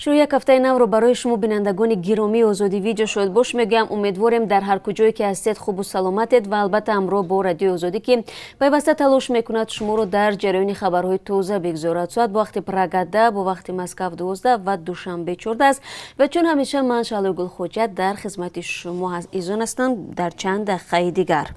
Шурӯи як ҳафтаи навро барои шумо, бинандагони гиромии Озодӣ Видео, шодбош мегӯям. Умедворем, дар ҳар куҷое ки ҳастед, хубу саломатед ва албатта ҳамроҳ бо Радиои Озодӣ, ки пайваста талош мекунад шуморо дар ҷараёни хабарҳои тоза бигзорад. Соат бо вақти Прага 10, бо вақти Москав 12 ва Душанбе 14 аст ва чун ҳамеша ман, Шаҳлои Гулхоҷа, дар хизмати шумо азизон ҳастам. Дар чанд дақиқаи дигар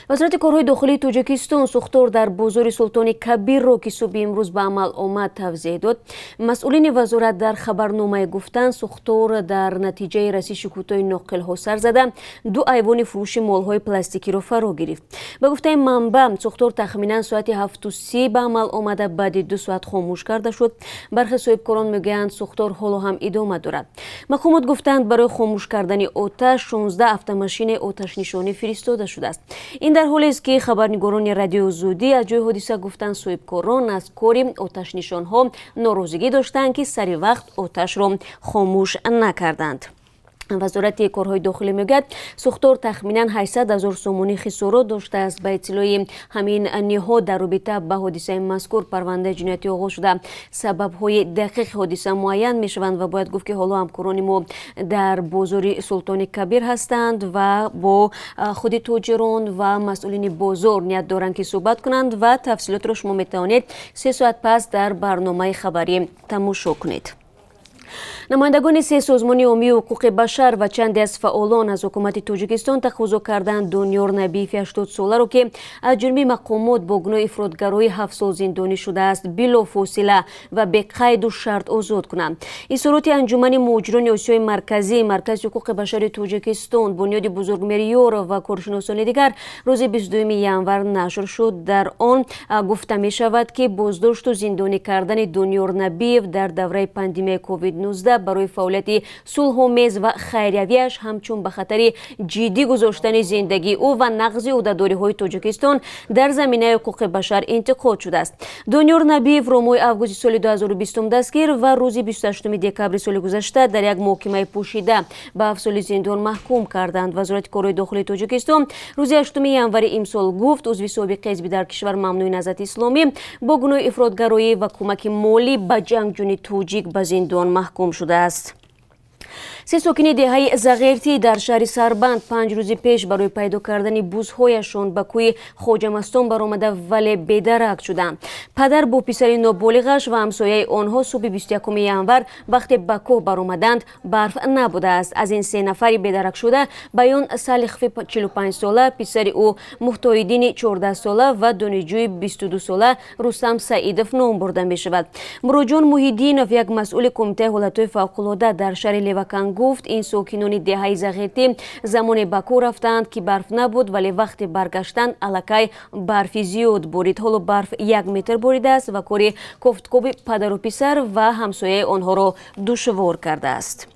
Вазорати корҳои дохилии Тоҷикистон сӯхтор дар бозори Султони Кабирро, ки субҳи имрӯз ба амал омад, тавзеҳ дод. Масъулини вазорат дар хабарномае гуфтанд, сӯхтор дар натиҷаи расиши кӯтоҳи ноқилҳо сар зада, ду айвони фурӯши молҳои пластикиро фаро гирифт. Ба гуфтаи манбаъ, сӯхтор тахминан соати 7:30 ба амал омада, баъди 2 соат хомӯш карда шуд. Бархе соҳибкорон мегӯянд, сӯхтор ҳоло ҳам идома дорад. Мақомот гуфтанд, барои хомӯш кардани оташ 16 автомашинаи оташнишонӣ фиристода шудааст. Ин дар ҳолест, ки хабарнигорони Радиои Озодӣ аз ҷои ҳодиса гуфтанд, соҳибкорон аз кори оташнишонҳо норозигӣ доштанд, ки сари вақт оташро хомӯш накарданд. Вазорати корҳои дохилӣ мегӯяд, сӯхтор тахминан 800 ҳазор сомонӣ хисорот доштааст. Ба иттилои ҳамин ниҳод, дар робита ба ҳодисаи мазкур парвандаи ҷиноятӣ оғоз шуда, сабабҳои дақиқи ҳодиса муайян мешаванд. Ва бояд гуфт, ки ҳоло ҳамкорони мо дар бозори Султони Кабир ҳастанд ва бо худи тоҷирон ва масъулини бозор ният доранд, ки суҳбат кунанд ва тафсилотро шумо метавонед 3 соат пас дар барномаи хабарӣ тамошо кунед. Намояндагони се созмони ҳомии ҳуқуқи башар ва чанде аз фаъолон аз ҳукумати Тоҷикистон тақозо карданд, Дониёр Набиеви 80-соларо, ки аз ҷониби мақомот бо гуноҳи ифротгароӣ 7 сол зиндонӣ шудааст, билофосила ва беқайду шарт озод кунанд. Изҳороти Анҷумани муҳоҷирони Осиёи Марказӣ, Маркази ҳуқуқи башари Тоҷикистон, Бунёди Бузургмеҳр Ёров ва коршиносони дигар рӯзи 22 январ нашр шуд. Дар он гуфта мешавад, ки боздошту зиндонӣ кардани Дониёр Набиев дар давраи пандемияи COVID-19 барои фаъолияти сулҳомез ва хайриявиаш ҳамчун ба хатари ҷиддӣ гузоштани зиндагии ӯ ва нақзи ӯҳдадориҳои Тоҷикистон дар заминаи ҳуқуқи башар интиқод шудааст. Дониёр Набиевро моҳи августи соли 2020 дастгир ва рӯзи 28 декабри соли гузашта дар як муҳокимаи пӯшида ба 7 соли зиндон маҳкум карданд. Вазорати корҳои дохилии Тоҷикистон рӯзи 8 январи имсол гуфт, узви собиқи ҳизби дар кишвар мамнӯи Наҳзати Исломӣ бо гуноҳи ифротгароӣ ва кӯмаки молӣ ба ҷангҷӯни тоҷик ба зиндон маҳкум шудааст. Се сокини деҳаи Зағертӣ дар шаҳри Сарбанд 5 рӯзи пеш барои пайдо кардани бузҳояшон ба кӯҳи Хоҷамастон баромада, вале бедарак шуданд. Падар бо писари ноболиғаш ва ҳамсояи онҳо субҳи 21 январ вақте ба кӯҳ баромаданд, барф набудааст. Аз ин се нафари бедаракшуда Баён Салихови 45-сола, писари ӯ Муҳтоиддини 14-сола ва донишҷӯи 22-сола Рустам Саидов ном бурда мешавад. Муроҷон Муҳиддинов, як масъули Кумитаи ҳолатҳои фавқулода дар шаҳри Левакан, гуфт, ин сокинони деҳаи Зағиртӣ замоне ба кӯҳ рафтанд, ки барф набуд, вале вақте баргаштанд, аллакай барфи зиёд борид. Ҳоло барф 1 метр боридааст ва кори кофткоби падару писар ва ҳамсояи онҳоро душвор кардааст.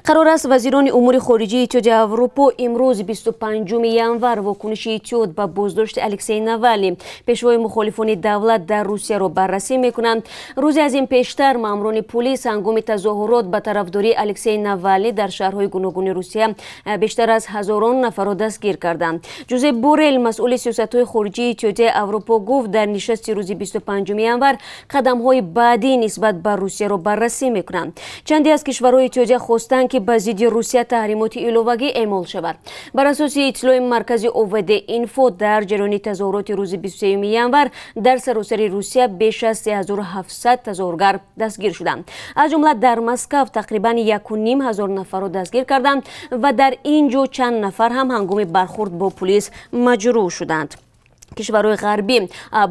Қарор аст, вазирони умури хориҷии Иттиҳоди Аврупо имрӯз, 25 январ, вокуниши иттиҳод ба боздошти Алексей Навални, пешвои мухолифони давлат дар Русияро, баррасӣ мекунанд. Рӯзе аз ин пештар маъмурони пулис ҳангоми тазоҳурот ба тарафдории Алексей Навални дар шаҳрҳои гуногуни Русия бештар аз ҳазорон нафарро дастгир карданд. Ҷозеп Борел, масъули сиёсатҳои хориҷии Иттиҳодияи Аврупо, гуфт, дар нишасти рӯзи 25 январ қадамҳои баъдӣ нисбат ба Русияро баррасӣ мекунанд. Чанде аз кишварҳои иттиҳодия хостанд, ки ба зидди Русия таҳримоти иловагӣ эъмол шавад. Бар асоси иттилои маркази ОВД Инфо, дар ҷараёни тазоҳуроти рӯзи 23 январ дар саросари Русия беш аз 3700 тазоҳургар дастгир шуданд. Аз ҷумла дар Москав тақрибан 1500 нафарро дастгир карданд ва дар ин ҷо чанд нафар ҳам ҳангоми бархурд бо пулис маҷрӯҳ шуданд. Кишварҳои ғарбӣ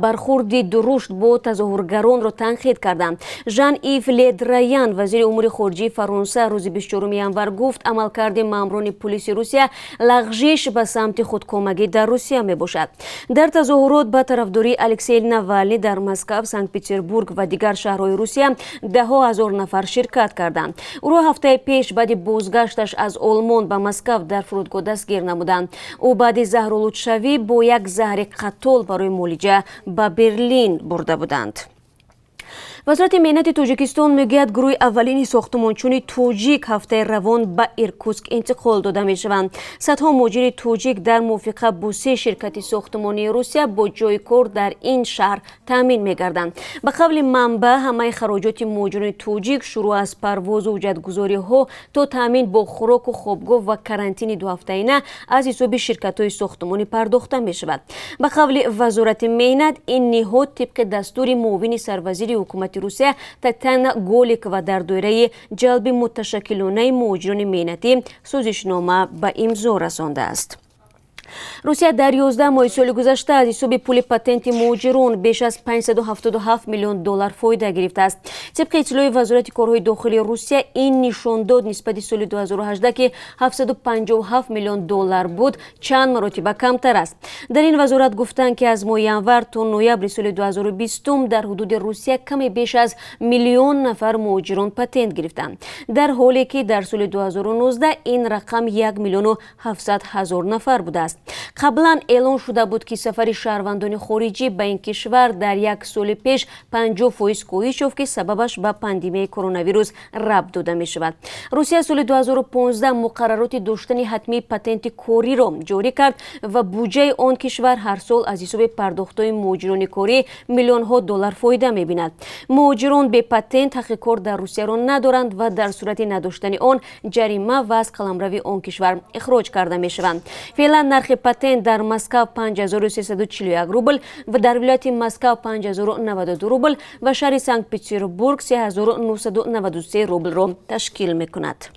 бархурди дурушт бо тазоҳургаронро танқид карданд. Жан Ив Ле Драян, вазири умури хориҷии Фаронса, рӯзи 24 январ гуфт, амалкарди маъмурони пулиси Русия лағжиш ба самти худкомагӣ дар Русия мебошад. Дар тазоҳурот ба тарафдории Алексей Навални дар Москав, Санкт Петербург ва дигар шаҳрҳои Русия даҳҳо ҳазор нафар ширкат карданд. Ӯро ҳафтаи пеш баъди бозгашташ аз Олмон ба Москав дар фурудгоҳ дастгир намуданд. Ӯ баъди заҳролудшавӣ бо як заҳри қатол барои муолиҷа ба Берлин бурда буданд. Вазорати меҳнати Тоҷикистон мегӯяд, гурӯҳи аввалини сохтумончони тоҷик ҳафтаи равон ба Иркутск интиқол дода мешаванд. Садҳо муҳоҷири тоҷик дар мувофиқа бо се ширкати сохтумонии Русия бо ҷойи кор дар ин шаҳр таъмин мегарданд. Ба қавли манбаъ, ҳамаи хароҷоти муҳоҷирони тоҷик, шурӯъ аз парвозу ҳуҷҷатгузориҳо то таъмин бо хӯроку хобгоҳ ва карантини дуҳафтаина, аз ҳисоби ширкатҳои сохтумонӣ пардохта мешавад. Ба қавли Вазорати меҳнат, ин ниҳод тибқи дастури муовини сарвазири ҳукумати Русия Татяна Голикова дар доираи ҷалби муташаккилонаи муҳоҷирони меҳнатӣ созишнома ба имзо расондааст. Русия дар 11 моҳи соли гузашта аз ҳисоби пули патенти муҳоҷирон беш аз 577 миллион доллар фоида гирифтааст. Тибқи иттилои Вазорати корҳои дохилии Русия, ин нишондод нисбати соли 2018, ки 757 миллион доллар буд, чанд маротиба камтар аст. Дар ин вазорат гуфтанд, ки аз моҳи январ то ноябри соли 2020 дар ҳудуди Русия каме беш аз миллион нафар муҳоҷирон патент гирифтанд, дар ҳоле ки дар соли 2019 ин рақам 1 миллиону 700 ҳазор нафар будааст. Қаблан эълон шуда буд, ки сафари шаҳрвандони хориҷӣ ба ин кишвар дар як соли пеш 50% коҳиш ёфт, ки сабабаш ба пандемияи коронавирус рабт дода мешавад. Русия соли 2015 муқаррароти доштани ҳатмии патенти кориро ҷорӣ кард ва буҷаи он кишвар ҳар сол аз ҳисоби пардохтҳои муҳоҷирони корӣ миллионҳо доллар фоида мебинад. Муҳоҷирон бепатент ҳаққи кор дар Русияро надоранд ва дар сурати надоштани он ҷарима ва аз қаламрави он кишвар ихроҷ карда мешаванд. Феълан нархи патент дар Москав 5341 рубл ва дар вилояти Москав 5092 рубл ва шаҳри Санкт Петербург 3993 рублро ташкил мекунад.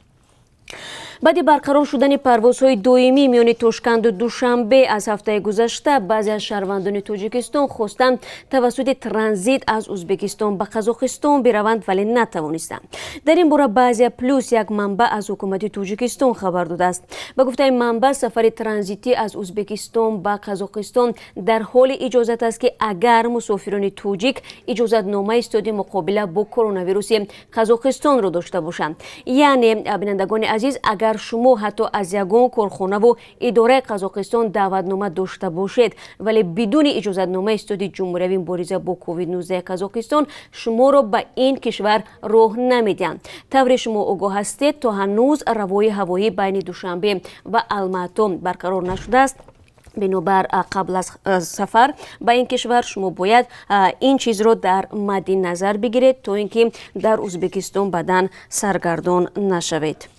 Баъди барқарор шудани парвозҳои доимӣ миёни Тошканду Душанбе аз ҳафтаи гузашта, баъзе аз шаҳрвандони Тоҷикистон хостанд тавассути транзит аз Ӯзбекистон ба Қазоқистон бираванд, вале натавонистанд. Дар ин бора ба Азия Плюс як манбаъ аз ҳукумати Тоҷикистон хабар додааст. Ба гуфтаи манбаъ, сафари транзитӣ аз Ӯзбекистон ба Қазоқистон дар ҳоле иҷозат аст, ки агар мусофирони тоҷик иҷозатномаи стоди муқобила бо коронавируси Қазоқистонро дошта бошанд. Яъне, бинандагони азиз, агар шумо ҳатто аз ягон корхонаву идораи Қазоқистон даъватнома дошта бошед, вале бидуни иҷозатномаи стоди ҷумҳуриявии мубориза бо COVID-19 Қазоқистон шуморо ба ин кишвар роҳ намедиҳанд. Тавре шумо огоҳ ҳастед, то ҳанӯз равои ҳавоӣ байни Душанбе ва Алмато барқарор нашудааст. Бинобар, қабл аз сафар ба ин кишвар шумо бояд ин чизро дар мадди назар бигиред, то ин ки дар Ӯзбекистон баъдан саргардон нашавед.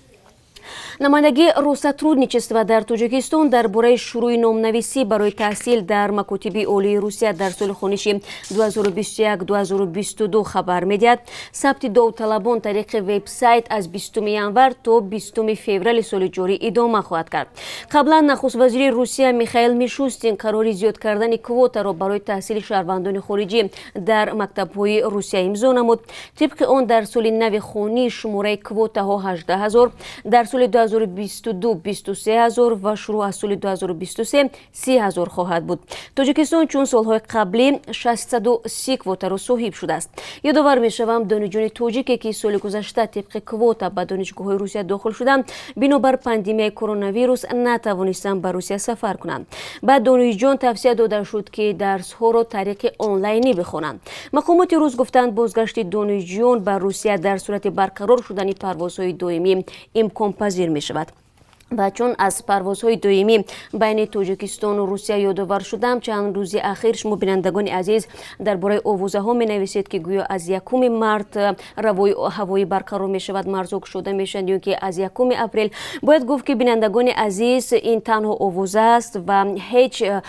Намояндагии Россотрудничества дар Тоҷикистон дар бораи шурӯи номнависӣ барои таҳсил дар макотиби олии Русия дар соли хониши 2021-2022 хабар медиҳад. Сабти довталабон тариқи вебсайт аз 20 январ то 20 феврали соли ҷорӣ идома хоҳад кард. Қаблан нахуствазири Русия Михаил Мишустин қарори зиёд кардани квотаро барои таҳсили шаҳрвандони хориҷӣ дар мактабҳои Русия имзо намуд. Тибқи он, дар соли нави хонӣ шумораи квотаҳо 18 ҳазор, дар соли 2022 23 ҳазор ва шурӯъ аз соли 2023 30 ҳазор хоҳад буд. Тоҷикистон чун солҳои қаблӣ 630 квотаро соҳиб шудааст. Ёдовар мешавам, донишҷӯёни тоҷике, ки соли гузашта тибқи квота ба донишгоҳҳои Русия дохил шуданд, бинобар пандемияи коронавирус натавонистанд ба Русия сафар кунанд. Ба донишҷӯён тавсия дода шуд, ки дарсҳоро тариқи онлайнӣ бихонанд. Мақомоти рус гуфтанд, бозгашти донишҷӯён ба Русия дар сурати барқарор шудани парвозҳои доимӣ имконпазир мешавад. Ва чун аз парвозҳои доимӣ байни Тоҷикистону Русия ёдовар шудам, чанд рӯзи ахир шумо, бинандагони азиз, дар бораи овозаҳо менависед, ки гӯё аз 1 март равои ҳавоӣ барқарор мешавад, марзҳо кушода мешаванд, ё ки аз 1 апрел. Бояд гуфт, ки, бинандагони азиз, ин танҳо овоза аст ва ҳеҷ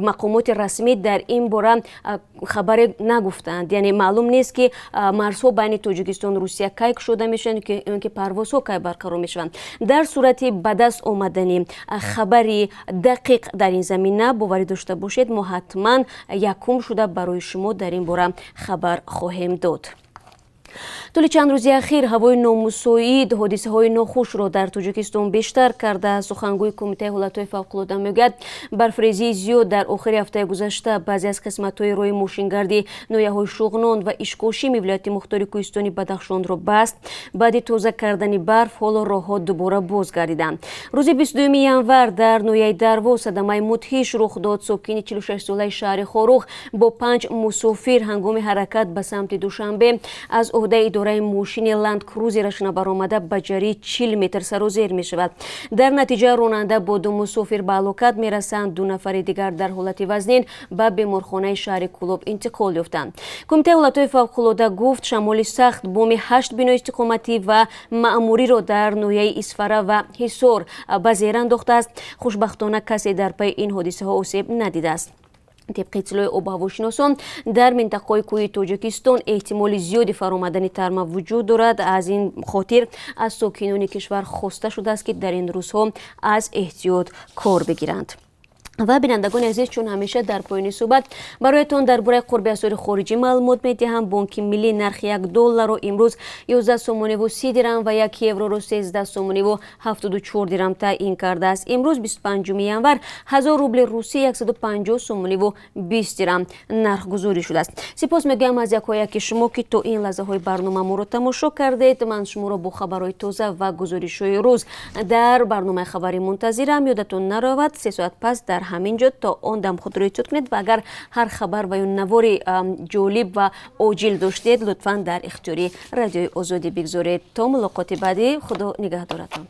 мақомоти расмӣ дар ин бора хабаре нагуфтанд. Яъне маълум нест, ки марзҳо байни Тоҷикистону Русия кай кушода мешаванд ё ки парвозҳо кай барқарор мешаванд. Дар сурати ба даст омадани хабари дақиқ дар ин замина, боварӣ дошта бошед, мо ҳатман якум шуда барои шумо дар ин бора хабар хоҳем дод. Тӯли чанд рӯзи ахир ҳавои номусоид ҳодисаҳои нохушро дар Тоҷикистон бештар кардааст. Сухангӯи Кумитаи ҳолатҳои фавқулода мегӯяд, барфрезии зиёд дар охири ҳафтаи гузашта баъзе аз қисматҳои роҳи мошингарди ноҳияҳои Шуғнон ва Ишкошими вилояти мухтори кӯҳистони Бадахшонро баст. Баъди тоза кардани барф ҳоло роҳҳо дубора боз гардиданд. Рӯзи 22 январ дар ноҳияи Дарвоз садамаи мудҳиш рух дод. Сокини 46-солаи шаҳри Хоруғ бо панҷ мусофир ҳангоми ҳаракат ба самти Душанбе аз уҳдаи идораи мошини Ланд Крузераш набаромада, ба ҷарии 40 метр сарозер мешавад. Дар натиҷа ронанда бо ду мусофир ба ҳалокат мерасанд. Ду нафари дигар дар ҳолати вазнин ба беморхонаи шаҳри Кӯлоб интиқол ёфтанд. Кумитаи ҳолатҳои фавқулода гуфт, шамоли сахт боми ҳашт бинои истиқоматӣ ва маъмуриро дар ноҳияи Исфара ва Ҳисор ба зер андохтааст. Хушбахтона, касе дар пайи ин ҳодисаҳо осеб надидааст. Тибқи иттилои обҳавошиносон, дар минтақаҳои кӯҳии Тоҷикистон эҳтимоли зиёди фаромадани тарма вуҷуд дорад. Аз ин хотир аз сокинони кишвар хоста шудааст, ки дар ин рӯзҳо аз эҳтиёт кор бигиранд. Ва, бинандагони азиз, чун ҳамеша дар поёни суҳбат бароятон дар бораи қурби асъори хориҷӣ маълумот медиҳам. Бонки Миллӣ нархи 1 долларро имрӯз 11 сомониву 30 дирам ва 1 евроро 13 сомониву 74 дирам таъин кардааст. Имрӯз, 25 январ, 1000 рубли русӣ 150 сомониву 20 дирам нархгузорӣ шудааст. Сипос мегӯям аз якояки шумо, ки то ин лаҳзаҳои барнома моро тамошо кардед. Ман шуморо бо хабарҳои тоза ва гузоришҳои рӯз дар барномаи хабарӣ мунтазирам. Ёдатон наравад, 3 соат пас дар ҳамин ҷо. То он дам худро эҳтиёт кунед ва агар ҳар хабар ва ё навори ҷолиб ва оҷил доштед, лутфан дар ихтиёри Радиои Озодӣ бигзоред. То мулоқоти баъдӣ, Худо нигаҳдоратон.